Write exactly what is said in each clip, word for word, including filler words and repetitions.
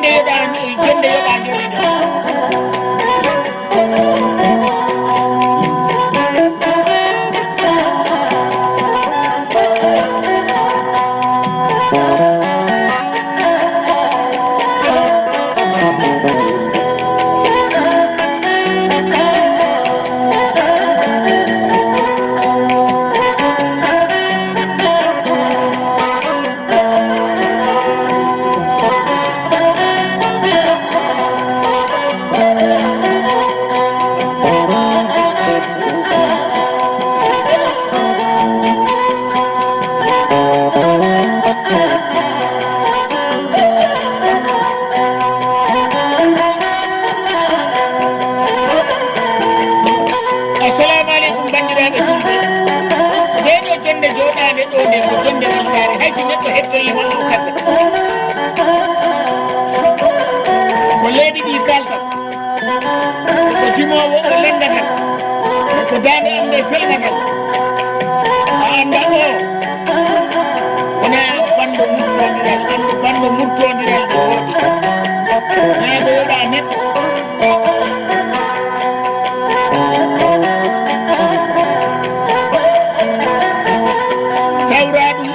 Yoɓa, jonde yoɓa, jonde. Assalamu aleykum, banndiraaɓe julɓe. Ndee ɗoo jonde jooɗaande ɗoo, nde ko jonde weltaare, hay si neɗɗo hettoyiima ɗoo kasa. Ko leydi ndi kaalta. Ko dimoowo o lenndagal. Ko daande am nde selɓagal. A annda o wonaa banndo murtoondiral, anndu banndo murtoondiral ko wooɗi. Naa ko yoɓaa neɗɗo. Tawraa ɗum.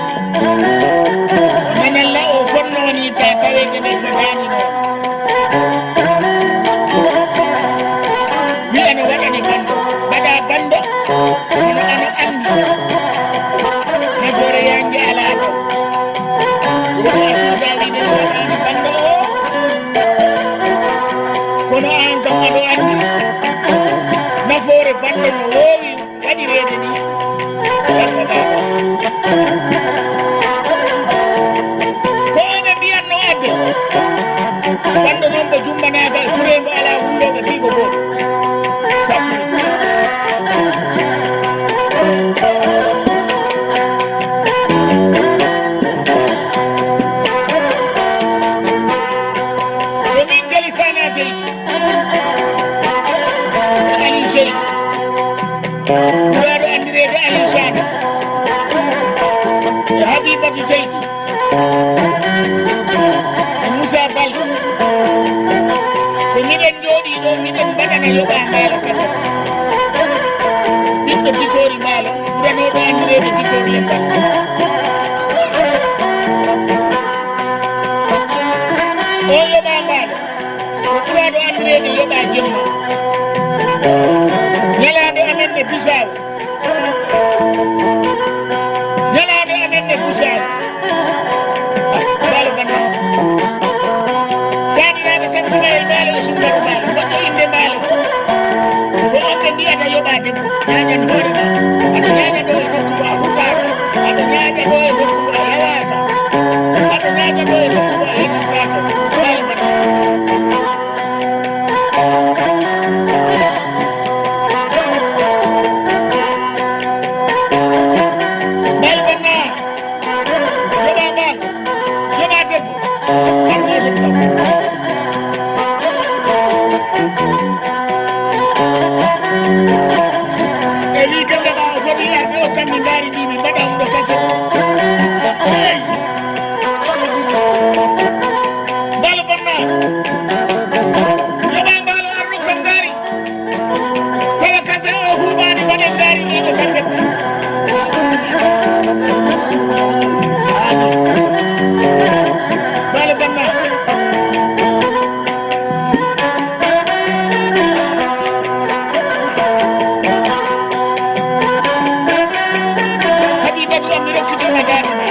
Manalla o fonnoo nii ka taweede nde fotaani noon. Wiya no waɗani banndo, mbaɗa banndo, kono ano anndi. Nafoore yaange alaa ɗo. So wonaa suudaa wiide no waɗani banndo o, kono aan kam aɗo anndi. Nafoore banndo no woowi waɗireede ni. Ko ɓe mbiyatno adde. Banndo noon mbo jummanaaka e furee mbo alaa wullooɓe fii ko gooto. Ko min Kali Sana Seydi. Aliou Seydi. Ɓuraaɗo anndireede Aliou Sane. E Habibatu Seydi. E Moussa Bal. So miɗen njooɗii ɗoo, miɗen mbaɗana yoɓaa maalo kasa. Ɓiɗɗo Dikoori Maalo, ɓuranooɗo anndireede Dikoori e Bal. O yoɓaa maalo. Ko ɓuraaɗo anndireede yoɓaa jemma. Ñalaaɗo amen ne Bisaaw. Ñalaaɗo amen ne Bisaaw. Ah, Baalo Banna. Taaniraaɓe Sanku Mayel Baalo e Sunkaro Baalo. Goɗɗo innde Baalo. Ko on ɓe mbiyata yoɓaa debbo. Ñaaƴan hoore ma. Aɗa ñaaƴa ɗo e nokku ma. Huɓɓaa. Aɗa ñaaƴa ɗo e nokku ma. Yawaaka. Aɗa ñaaƴa ɗo e nokku ma. Heɓaaka. Baalo Banna. Baalo Banna, yoɓaa baal, yoɓaa debbo, ar gooto ɗum. E wii gelle ma o foti arde o kammi ndaari ɗi mi mbaɗa ɗum ɗo kase. Hey! Baalo Banna, yoɓaa baalo arɗo kam ndaari. Kala kase o huuɓaani waɗen ndaari ɗo ko kase. Baalo Banna. Habibatu am mi rokkito ma daari ma.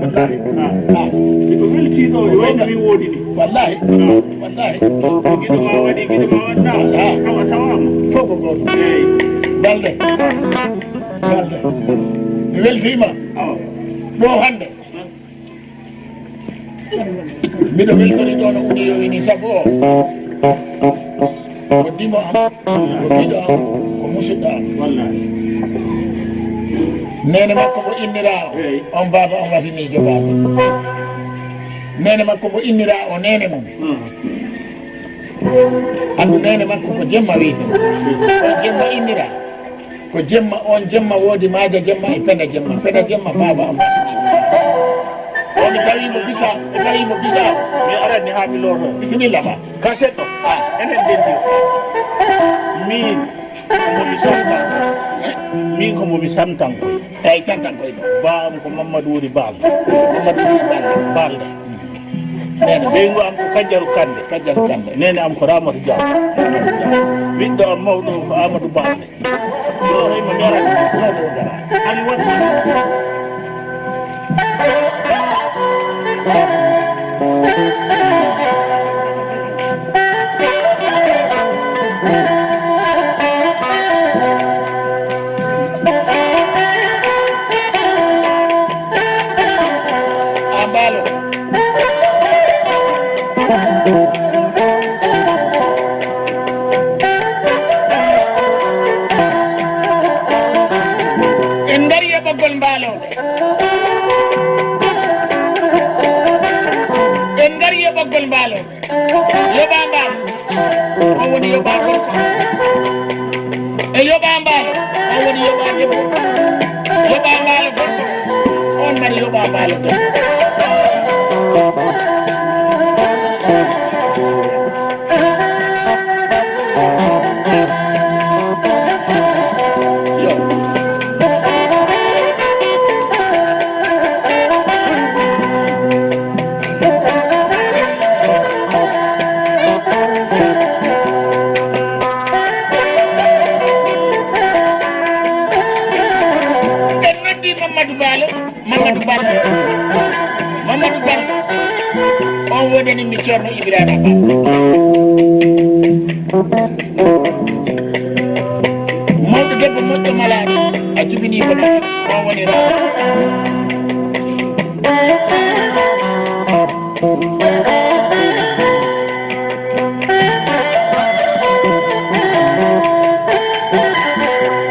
Wallahi. Miɗo weltiino, waynami woodi ni. Wallahi. Wallahi. Giɗo ma waɗi, giɗo ma waɗna. Ah. Awa tawaama. Fof ko gooto. Eey. Balde. Balde. Mi weltiima. Awa. Ɗo hannde. Miɗo weltori ɗo no Udiyo wini sabu o. Ko dimo am, ko giɗo am, ko musidɗo am. Wallahi. Neene makko ko innira o, eey, on baaba on wafi miijo baaba. Neene makko ko innira o neene mum. Hmm. Anndu neene makko ko Jemma wiyetee. On Jemma innira. Ko Jemma, on Jemma woodi Maaja Jemma e Penda Jemma. Penda Jemma baaba am. O mi tawi mo bisa, mi tawi mo bisa. Mi arani haa mi looto. Bisimilla ma. Kaset ɗo. Ah. Enen denndi. Min ko mo mi santan. Min ko mo mi santan koy. Eey, santan koy ɗo. Ba am ko Mamadou Wuri Bal. Mamadou Wuri Bal. Balde. Neene. Ɓeyngu am ko Kajjaru Kande. Kajjaru Kande. Neene am ko Ramatu Jaw. Ramatu Jaw. Ɓiɗɗo am mawɗo ko Amadou Balde. Yo, yo, yo, yo. Ani woni. Ambalo. En ngari e ɓoggol mbaalo. En ngari e ɓoggol mbaalo. Yoɓa mbaalo. On woni yoɓa gorko. E yoɓa mbaalo. On woni yoɓa debbo. Yoɓa mbaalo gorko. On mari yoɓa mbaalo debbo. En noddi Mamadou Balo. Mamadou Balo. Mamadou Balo. Ceerno Ibrahima Ba. Mawɗo debbo moƴƴo malaaɗo, a jibinii ko ɗum, ɗum woni raw.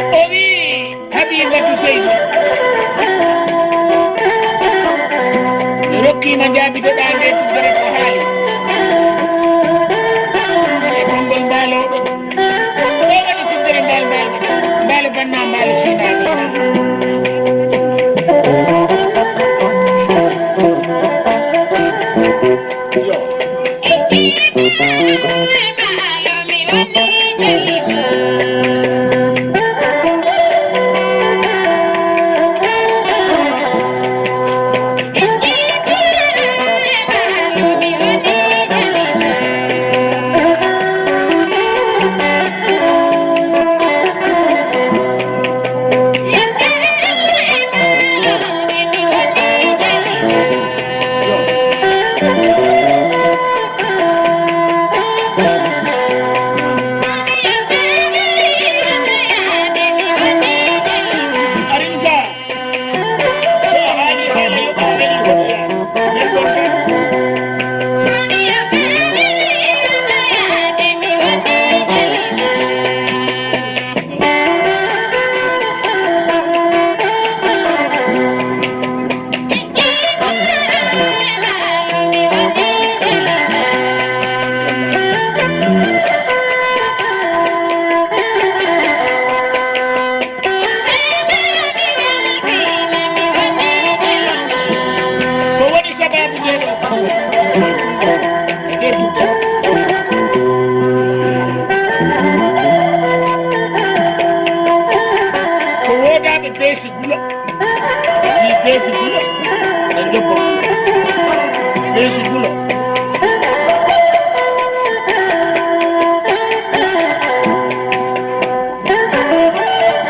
O wii, Habibatu Seydi, mi rokkiima njaabidoɗaa nde tuddere ko haali. E konngol mbaalooɗo. Ɗo waɗi tuddere mbaalo, mbaalo, mbaalo bannaa, mbaalo siinaa. Yo. Ko woni sababu nde ɗo? E nder duɗe. Ko woodaɓe peesi gulo. Ni peesi gulo. E debbo. Peesi gulo.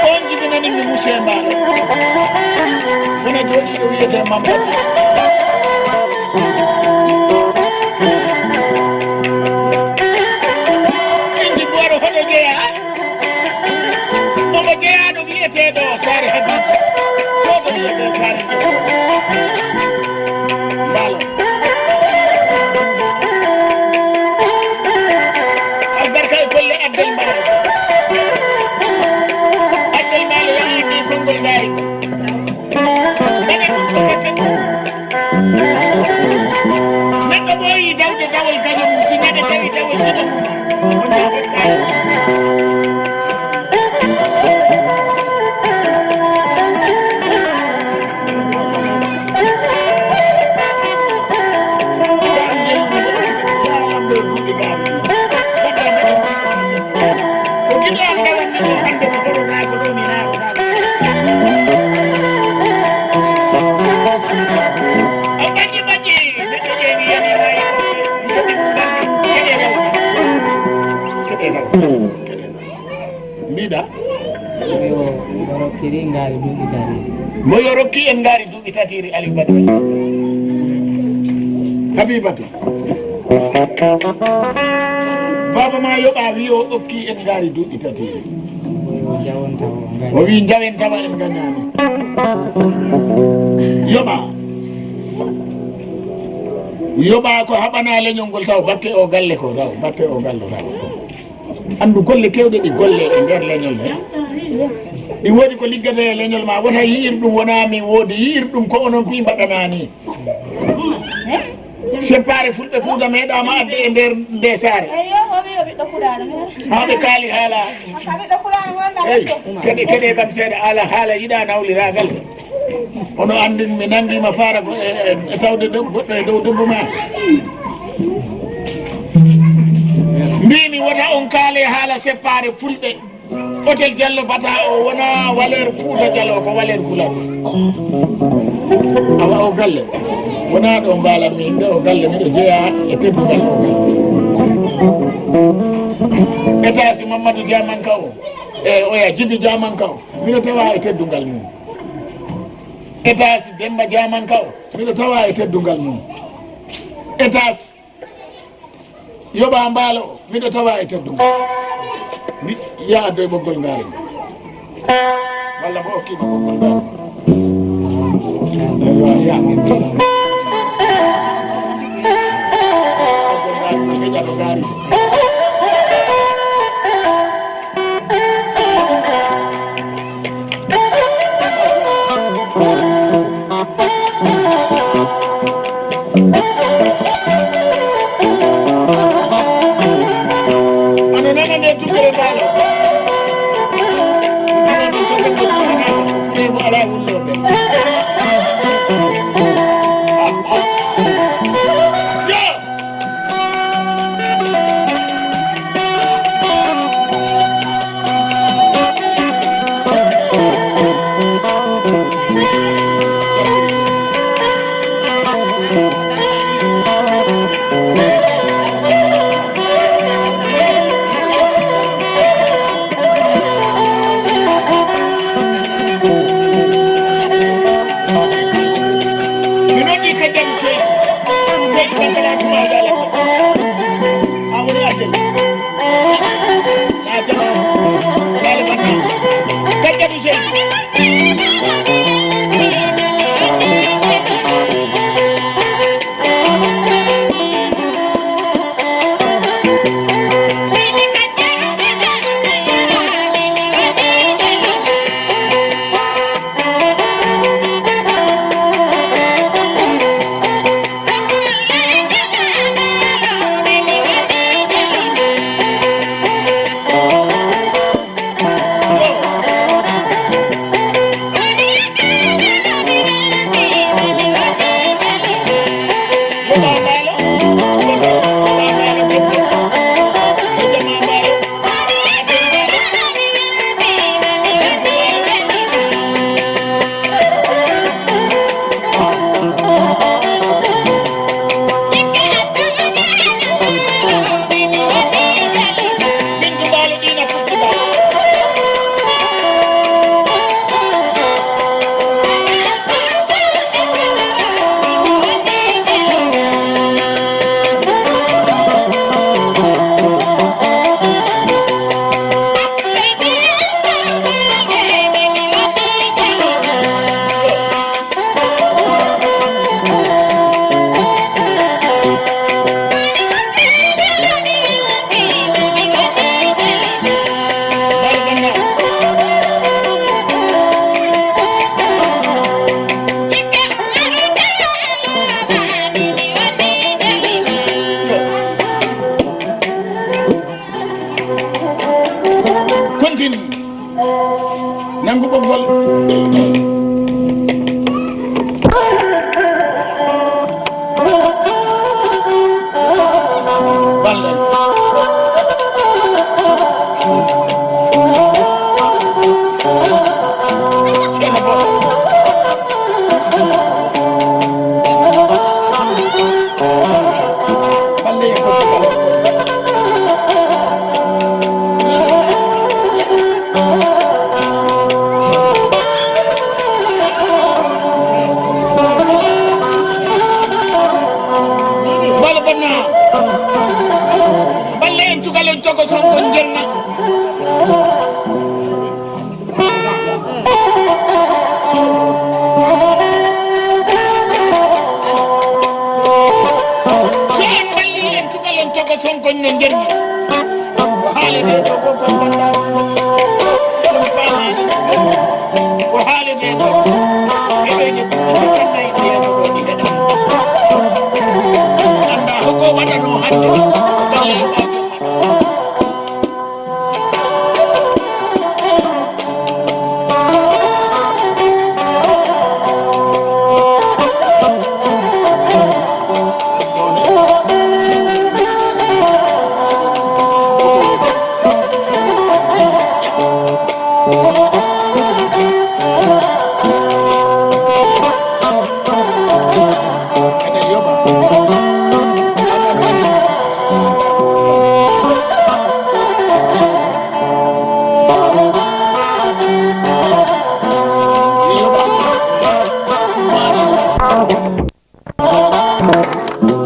On jibinani mi Muse Mbaalo. Wona jooɗiiɗo wiyetee Mamadou. Inji Booro hoɗo jeyaa. Omo jeyaa ɗo wiyeteeɗo Saare Habiibu. Ɗo ɗo wiyetee Saare Habiibu. Mbaalo. Albarka e golle Abdel Mbaalo. Abdel Mbaalo yaani konngol ngaari. Mbaɗa ɗum ko kasen. Neɗɗo ɓooyi dawde dawol gaño mum, si neɗɗo dawi dawol gaño mum, o ñaawat kaari. Mbiɗa? Yo, yo rokkiri ngaari duuɓi tati. Mo yo rokki en ngaari duuɓi tati, ri Aliou Badara. Habibatu. Baaba ma yoɓa wi o okki en ngaari duuɓi tati. Yo jawon tawa o ngaari. O wi njawen tawa en ngañaani. Yoɓa. Yoɓa ko haɓana leñol ngol taw batte o galle ko taw, batte o galle taw. Anndu golle keewɗe ɗi golle e nder leñol he. Ɗi woodi ko liggata e leñol ma, wota yi'ir ɗum, wona min woodi, yi'ir ɗum ko onon kuy mbaɗanaa ni. Seppaare fulɓe Fuuta meeɗaama adde e nder nde saare. Eyo, o wi o ɓiɗɗo Pulaar. Haa ɓe kaali haala. Ka ɓiɗɗo Pulaar wonɗa. Eyi, keɗe, keɗe kam seeɗa, ala haala yiɗa nawliraagal. Ono anndi mi nanngiima faara ko e, e, e tawde de-, goɗɗo e dow debbo ma. Mbiimi wota on kaale haala seppaare fulɓe. Hôtel Diallo Bata o wona valeur Fuuta Diallo, ko valeur Pulaar. Awa o galle. Wona ɗo mbaalanmi yimɓe, o galle miɗo jeyaa e teddungal o galle. Étage Mamadou Diamanka o, e oya Jibi Diamanka o, miɗo tawa e teddungal mum. Étage Demba Diamanka o, miɗo tawa e teddungal mum. Étage Yoɓa mbaalo, miɗo tawa e teddungal. Mi yaa addoy ɓoggol ngaari. Walla mo okkiima ɓoggol ngaari. Yo a yaa. Ɓoggol ngaari, mi heƴa ɗo ngaari. Ano nana nde tugere mbaalo. Nana ɗo so ɓe ɗo suuɗi ko alaa wulloɓe. Mi noddi Kajjatu Seydi. Seydi Kankara Tuma Dala. A woni Abdel. A jama. Dala Mati. Kajjatu Seydi. Continue. Nangu ɓoggol. Balle. Balle en cukalel jogo son ko jerna. So en mballi en cukalon togo sonkoñ no nderni. Ko haalete ɗo ko ko gonɗa. Ko haalete ɗo. Eɓe je ɗum ko kannayi yeeso ko ɗi heɗa. Anda ko ko waɗano hande. Galle o ɓajo.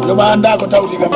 Yo ma annda ko tawti kam.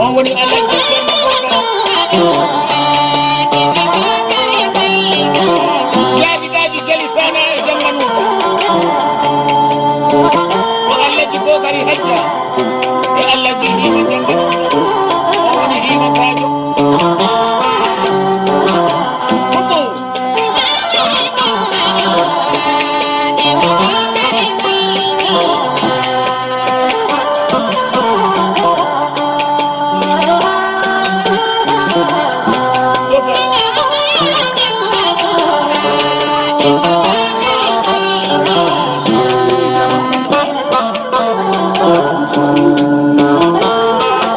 On woni Alhaji Ceerno Bookar. Jaabiɗaaji Jali Sana e Jamma Nuusa. Ko Alhaji Bookari Hajja e Alhaji Hiima Jamma Nuusa. On woni Hiima Sadio. Ko ɗum.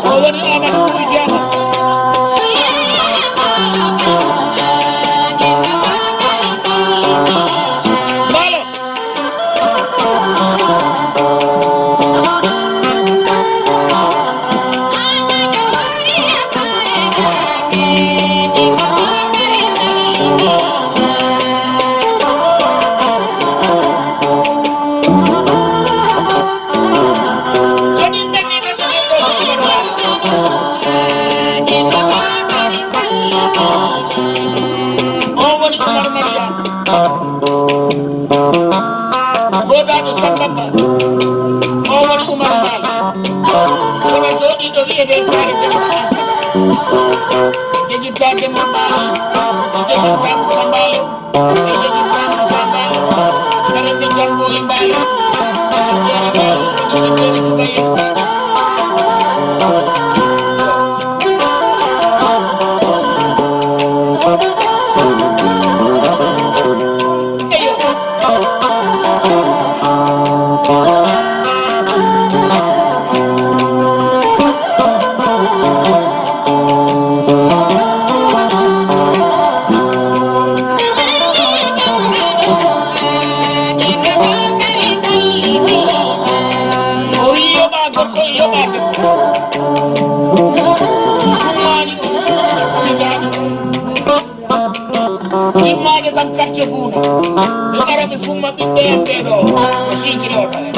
O woni Amadou Boubou Diallo. Mbaalo. On woni Oumar Mariam. Goodaaɗo Samba Ba. On woni Oumar Maal. Kono jooɗiiɗo wiyetee Saare Demba Ankara. En jejjittaa Demba Maal. En jejjittaa Moussa Mbaalo. En jejjittaa Moussa Mbaalo. Kala nde janngo e Mbaalo. Kala nde Mbaalo. Kala nde Cuka en. O wi yoɓa gorko, yoɓa debbo. Ɗum waani ɗum, sigaani ɗum. Timmaade kam quartier Fuuta. Mi ara mi summa ɓiɓɓe am ɓee ɗoo, o sinkilooto en.